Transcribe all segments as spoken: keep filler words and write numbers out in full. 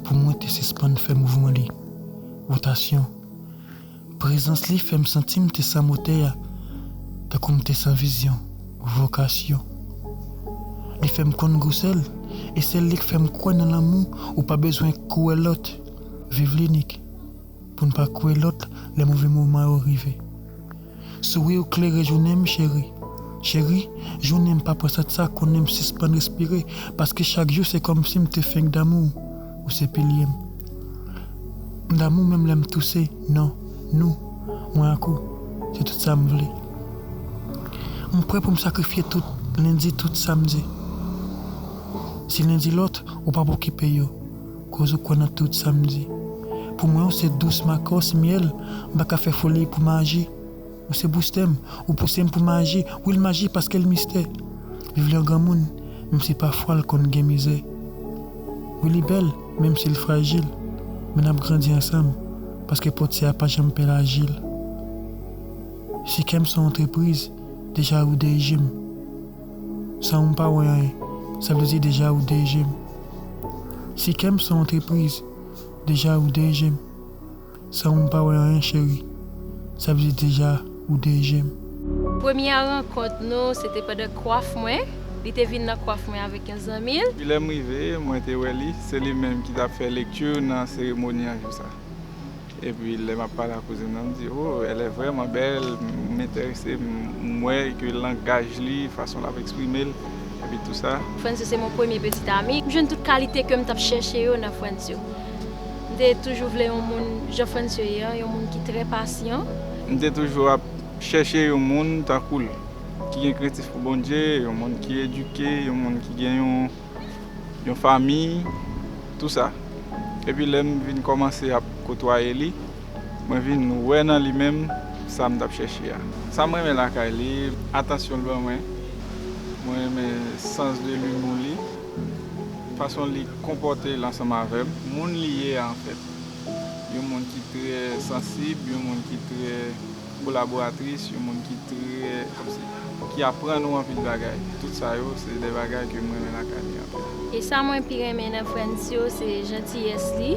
pou mwen te sispann fè mouvman li. Wotasyon. Prezans li fè m santi m te san motè a, tankou m te san vizyon, vokasyon. Li fè m konn gwosè l, e sèl li k fè m kwè nan lanmou ou pa bezwen kwè lòt. Viv linik, pou n pa kwè lòt lè move moman yo rive. Souri w klere jounen m, cheri. Cheri, jounen m pa pran sant sa, konnen m sispann respire, paske chak jou se kòmsi m te fenk damou. Ou se pilye m. M damou menm lè m touse, non, nou, mwen ak ou, se tout sa m vle. M prè pou m sakrifye tout lendi, tout samdi. Si lendi lòt, ou p ap okipe yo, koz ou kwè nan tout sa m di. Pou mwen, ou se dous makòs myèl, m pa ka fè foli pou maji. Ou se boustè m, ou pouse m pou maji, wi l maji paske l mistè. Viv li an granmoun, menm si pafwa l konn gen mizè. Wi li bèl, menm si l frajil, men n ap grandi ansanm, paske pòtye a pa janm pè lajil. Si kè m se yon antrepriz, deja ou dirije m. San ou m pa wè anyen, sa vle di deja ou dirije m. Si kè m se yon antrepriz, deja ou dirije m. San ou m pa wè anyen, cheri, sa vle di deja ou dirije m. Premyè rankont nou, se te pandan kwaf mwen. Li te vin nan kwaf mwen avèk yon zanmi l. Epi lè m rive, mwen te wè li, se li menm ki t ap fè lekti nan seremoni an jou sa. Epi lè m ap pale ak kouzin nan, m di, "Oh, elle est vraiment belle, m enterese, m, m wè ke langaj li, fason l ap eksprime l, epi tou sa." Francio se mon premye pitit ami. M jwenn tout kalite ke m t ap chèche yo nan Francio. M te toujou vle yon moun jan Francio ye a, yon moun ki trè pasyan. M te toujou ap chèche yon moun tankou l, ki gen krentif pou Bondye, yon moun ki edike, yon moun ki gen yon, yon fanmi, tou sa. Epi lè m vin kòmanse ap kotwaye li, mwen vin wè nan li menm sa m t ap chèche a. Sa m renmen lakay li, atansyon l ban mwen. Mwen renmen sans de l'humour li, fason li konpòte l ansanm avè m, moun li ye a anfèt. Yon moun ki trè sansib, yon moun ki trè kolaboratris, yon moun ki trè, kòmsi, ki aprann ou anpil bagay. Tout sa yo, se de bagay ke m renmen lakay li anpil. E sa mwen pi renmen nan Francio, se jantiyès li.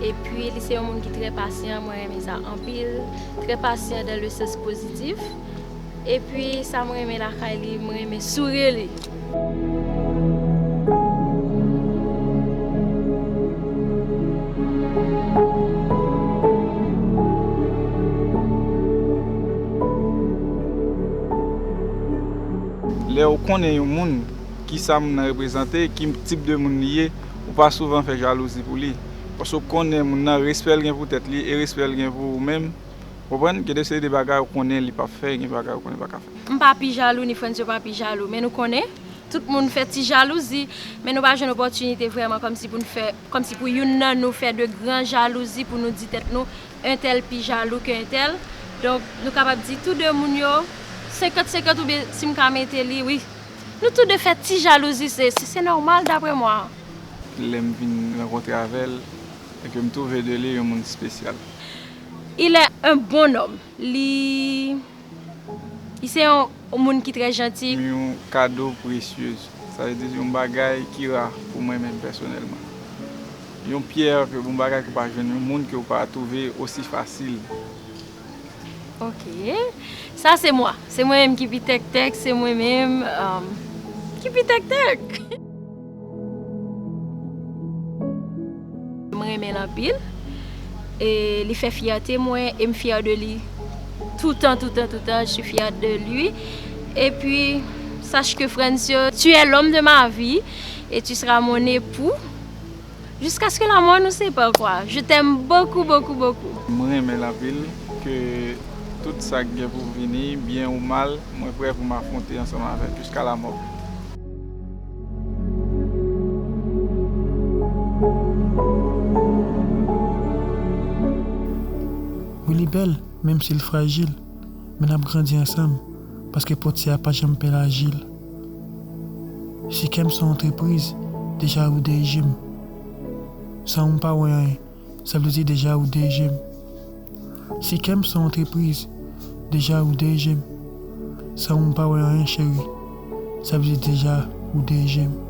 Epi, li se yon moun ki trè pasyan, mwen renmen sa anpil. Trè pasyan dans le sens positif. Epi, sa mwen renmen lakay li, mwen renmen souri li. Lè ou konnen yon moun, ki sa moun nan reprezante, ki tip de moun li ye, ou pa souvan fè jalouzi pou li. Paske ou konnen moun nan, respè l gen pou tèt li e respè l gen pou ou menm. Konprann? Gen de seri de bagay ou konnen li p ap fè, gen bagay ou konnen li pa ka fè. M pa pi jalou, ni Francio pa pi jalou. Men nou konnen, tout moun fè ti jalouzi, men nou pa jwenn opòtinite vrèman kòmsi pou n fè, kòmsi pou youn nan nou fè de gran jalouzi pou nou di tèt nou, entèl pi jalou ke entèl. Donk, nou kapab di tou de moun yo, senkant senkant oubyen si m ka mete li, wi. Nou tou de fè ti jalouzi, se, se, se nòmal daprè mwa. Lè m vin rankontre avè l, e ke m twouve de li yon moun espesyal. Il est un bon homme. Li, li se yon, yon moun ki trè janti. Yon kado presyez. Sa vle di yon bagay ki ra pou mwen menm pèsonèlman. Yon pyè ke, yon bagay ke w pa jwenn, yon moun ke w pa twouve osi fasil. Ok. Sa se mwa. Se mwen menm ki pi tèktèk, se mwen menm, um, ki pi tèktèk. Mwen renmen l anpil. E li fè fyète mwen, e m fyè de li. Toutan, toutan, toutan, je suis fière de lui. Et puis, sache que Francio, tu es l'homme de ma vie et tu seras mon époux. Jusqu'à ce que la mort nous sépare, quoi. Je t'aime beaucoup, beaucoup, beaucoup. Mwen renmen l anpil, ke tout sa k gen pou vini, byen ou mal, mwen prè pou m afwonte ansanm avè l jusqu'à la mort. Wi, li bèl, menm si l frajil. Men n ap grandi ansanm, paske pòtye a pa janm pè lajil. Si kè m se yon antrepriz, deja ou dirije m. San ou m pa wè anyen, sa vle di deja ou dirije m. Si kè m se yon antrepriz, deja ou dirije m. San ou m pa wè anyen, cheri, sa vle di deja ou dirije m.